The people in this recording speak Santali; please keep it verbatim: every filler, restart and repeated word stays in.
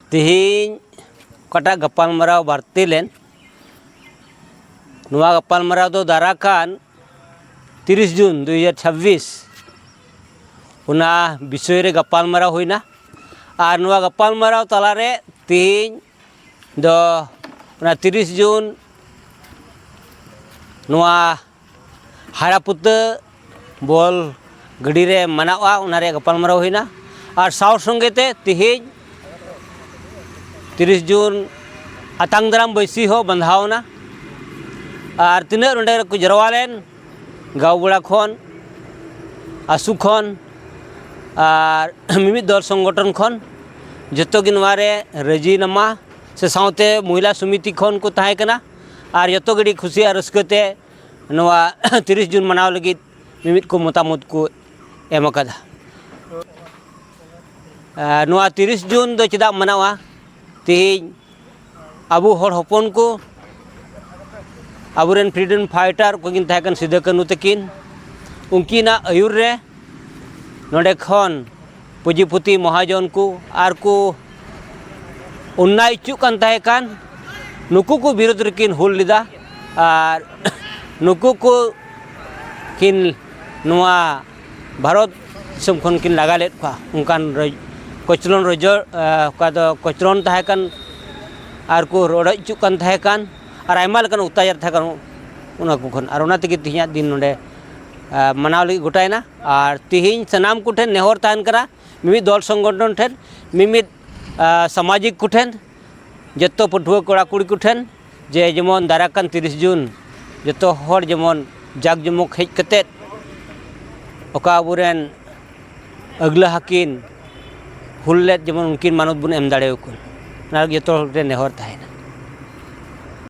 ᱛᱮᱦᱮᱧ ᱚᱠᱟᱴᱟᱜ ᱜᱟᱯᱟᱞᱢᱟᱨᱟᱣ ᱵᱟᱹᱲᱛᱤ ᱞᱮᱱ, ᱱᱚᱣᱟ ᱜᱟᱯᱟᱞᱢᱟᱨᱟᱣ ᱫᱚ ᱫᱟᱨᱟ ᱠᱟᱱ ᱛᱤᱨᱤᱥ ᱡᱩᱱ ᱫᱩ ᱦᱟᱡᱟᱨ ᱪᱷᱟᱵᱵᱤᱥ, ᱚᱱᱟ ᱵᱤᱥᱚᱭ ᱨᱮ ᱜᱟᱯᱟᱞᱢᱟᱨᱟᱣ ᱦᱩᱭᱱᱟ᱾ ᱟᱨ ᱱᱚᱣᱟ ᱜᱟᱯᱟᱞᱢᱟᱨᱟᱣ ᱛᱟᱞᱟᱨᱮ ᱛᱮᱦᱮᱧ ᱫᱚ ᱚᱱᱟ ᱛᱤᱨᱤᱥ ᱡᱩᱱ ᱱᱚᱣᱟ ᱦᱟᱲᱟᱯᱩᱛᱟᱹ ᱵᱚᱞ ᱜᱟᱹᱰᱤ ᱨᱮ ᱢᱟᱱᱟᱣᱚᱜᱼᱟ, ᱚᱱᱟ ᱨᱮᱭᱟᱜ ᱜᱟᱯᱟᱞᱢᱟᱨᱟᱣ ᱦᱩᱭᱱᱟ᱾ ᱟᱨ ᱥᱟᱶ ᱥᱚᱸᱜᱮ ᱛᱮ ᱛᱮᱦᱮᱧ ᱛᱤᱨᱤᱥ ᱡᱩᱱ ᱟᱛᱟᱝ ᱫᱟᱨᱟᱢ ᱵᱟᱹᱭᱥᱤ ᱦᱚᱸ ᱵᱟᱸᱫᱷᱟᱣ ᱮᱱᱟ᱾ ᱟᱨ ᱛᱤᱱᱟᱹᱜ ᱱᱚᱰᱮ ᱠᱚ ᱡᱟᱨᱣᱟ ᱞᱮᱱ, ᱜᱟᱶᱵᱟᱲᱟ ᱠᱷᱚᱱ, ᱟᱥᱩ ᱠᱷᱚᱱ, ᱟᱨ ᱢᱤᱢᱤᱫ ᱫᱚᱞ ᱥᱚᱝᱜᱚᱴᱷᱚᱱ ᱠᱷᱚᱱ, ᱡᱚᱛᱚ ᱜᱮ ᱱᱚᱣᱟ ᱨᱮ ᱨᱟᱹᱡᱤᱱᱟᱢᱟ ᱥᱮ ᱥᱟᱶᱛᱮ ᱢᱚᱦᱤᱞᱟ ᱥᱚᱢᱤᱛᱤ ᱠᱷᱚᱱ ᱠᱚ ᱛᱟᱦᱮᱸ ᱠᱟᱱᱟ᱾ ᱟᱨ ᱡᱚᱛᱚ ᱜᱮ ᱟᱹᱰᱤ ᱠᱷᱩᱥᱤ ᱟᱨ ᱨᱟᱹᱥᱠᱟᱹ ᱛᱮ ᱱᱚᱣᱟ ᱛᱤᱨᱤᱥ ᱡᱩᱱ ᱢᱟᱱᱟᱣ ᱞᱟᱹᱜᱤᱫ ᱢᱤᱢᱤᱫ ᱠᱚ ᱢᱚᱛᱟᱢᱚᱛ ᱠᱚ ᱮᱢ ᱟᱠᱟᱫᱟ᱾ ᱟᱨ ᱱᱚᱣᱟ ᱛᱤᱨᱤᱥ ᱡᱩᱱ ᱫᱚ ᱪᱮᱫᱟᱜ ᱢᱟᱱᱟᱣᱟ? ᱛᱮᱦᱮᱧ ᱟᱵᱚ ᱦᱚᱲ ᱦᱚᱯᱚᱱ ᱠᱚ, ᱟᱵᱚᱨᱮᱱ ᱯᱷᱨᱤᱰᱚᱢ ᱯᱷᱟᱭᱴᱟᱨ ᱠᱚᱠᱤᱱ ᱛᱟᱦᱮᱸ ᱠᱟᱱ ᱥᱤᱫᱩ ᱠᱟᱹᱱᱦᱩ ᱛᱟᱹᱠᱤᱱ, ᱩᱱᱠᱤᱱᱟᱜ ᱟᱹᱭᱩᱨ ᱨᱮ ᱱᱚᱰᱮ ᱠᱷᱚᱱ ᱯᱩᱸᱡᱤᱯᱩᱛᱤ ᱢᱚᱦᱟᱡᱚᱱ ᱠᱚ ᱟᱨ ᱠᱚ ᱚᱱᱱᱟᱭ ᱦᱚᱪᱚᱜ ᱠᱟᱱ ᱛᱟᱦᱮᱸ ᱠᱟᱱ, ᱱᱩᱠᱩ ᱠᱚ ᱵᱤᱨᱩᱫᱽ ᱨᱮᱠᱤᱱ ᱦᱩᱞ ᱞᱮᱫᱟ᱾ ᱟᱨ ᱱᱩᱠᱩ ᱠᱚ ᱠᱤᱱ ᱱᱚᱣᱟ ᱵᱷᱟᱨᱚᱛ ᱫᱤᱥᱚᱢ ᱠᱷᱚᱱ ᱠᱤᱱ ᱞᱟᱜᱟ ᱞᱮᱫ ᱠᱚᱣᱟ᱾ ᱚᱱᱠᱟᱱ ᱨᱚᱡ-, ᱠᱚᱪᱞᱚᱱ ᱨᱚᱡᱚ-, ᱮ, ᱚᱠᱟ ᱫᱚ ᱠᱚᱪᱞᱚᱱ ᱛᱟᱦᱮᱸ ᱠᱟᱱ ᱟᱨ ᱠᱚ ᱨᱚᱰᱚᱡ ᱦᱚᱪᱚᱜ ᱠᱟᱱ ᱛᱟᱦᱮᱸ ᱠᱟᱱ ᱟᱨ ᱟᱭᱢᱟ ᱞᱮᱠᱟᱱ ᱚᱛᱛᱟᱪᱟᱨ ᱛᱟᱦᱮᱸ ᱠᱟᱱ, ᱚᱱᱟ ᱠᱚ ᱠᱷᱚᱱ᱾ ᱟᱨ ᱚᱱᱟ ᱛᱮᱜᱮ ᱛᱮᱦᱮᱧᱟᱜ ᱫᱤᱱ ᱱᱚᱰᱮ, ᱮ, ᱢᱟᱱᱟᱣ ᱞᱟᱹᱜᱤᱫ ᱜᱚᱴᱟᱭᱮᱱᱟ᱾ ᱟᱨ ᱛᱮᱦᱮᱧ ᱥᱟᱱᱟᱢ ᱠᱚᱴᱷᱮᱱ ᱱᱮᱦᱚᱨ ᱛᱟᱦᱮᱱ ᱠᱟᱱᱟ, ᱢᱤᱢᱤᱫ ᱫᱚᱞ ᱥᱚᱝᱜᱚᱴᱷᱚᱱ ᱴᱷᱮᱱ, ᱢᱤᱢᱤᱫ, ᱮ, ᱥᱟᱢᱟᱡᱤᱠ ᱠᱚᱴᱷᱮᱱ, ᱡᱚᱛᱚ ᱯᱟᱹᱴᱷᱩᱣᱟᱹ ᱠᱚᱲᱟ ᱠᱩᱲᱤ ᱠᱚᱴᱷᱮᱱ, ᱡᱮ ᱡᱮᱢᱚᱱ ᱫᱟᱨᱟ ᱠᱟᱱ ᱛᱤᱨᱤᱥ ᱡᱩᱱ ᱡᱚᱛᱚ ᱦᱚᱲ ᱡᱮᱢᱚᱱ ᱡᱟᱠ ᱡᱚᱢᱚᱠ ᱦᱮᱡ ᱠᱟᱛᱮᱫ ᱚᱠᱟ ᱟᱵᱚᱨᱮᱱ ᱟᱹᱜᱽᱞᱟᱹ ᱦᱟᱹᱠᱤᱱ ᱦᱩᱞ ᱞᱮᱫ, ᱡᱮᱢᱚᱱ ᱩᱱᱠᱤᱱ ᱢᱟᱱᱚᱛ ᱵᱚᱱ ᱮᱢ ᱫᱟᱲᱮᱭᱟᱠᱚ, ᱚᱱᱟ ᱞᱟᱹᱜᱤᱫ ᱡᱚᱛᱚ ᱦᱚᱲ ᱴᱷᱮᱱ ᱱᱮᱦᱚᱨ ᱛᱟᱦᱮᱱᱟ᱾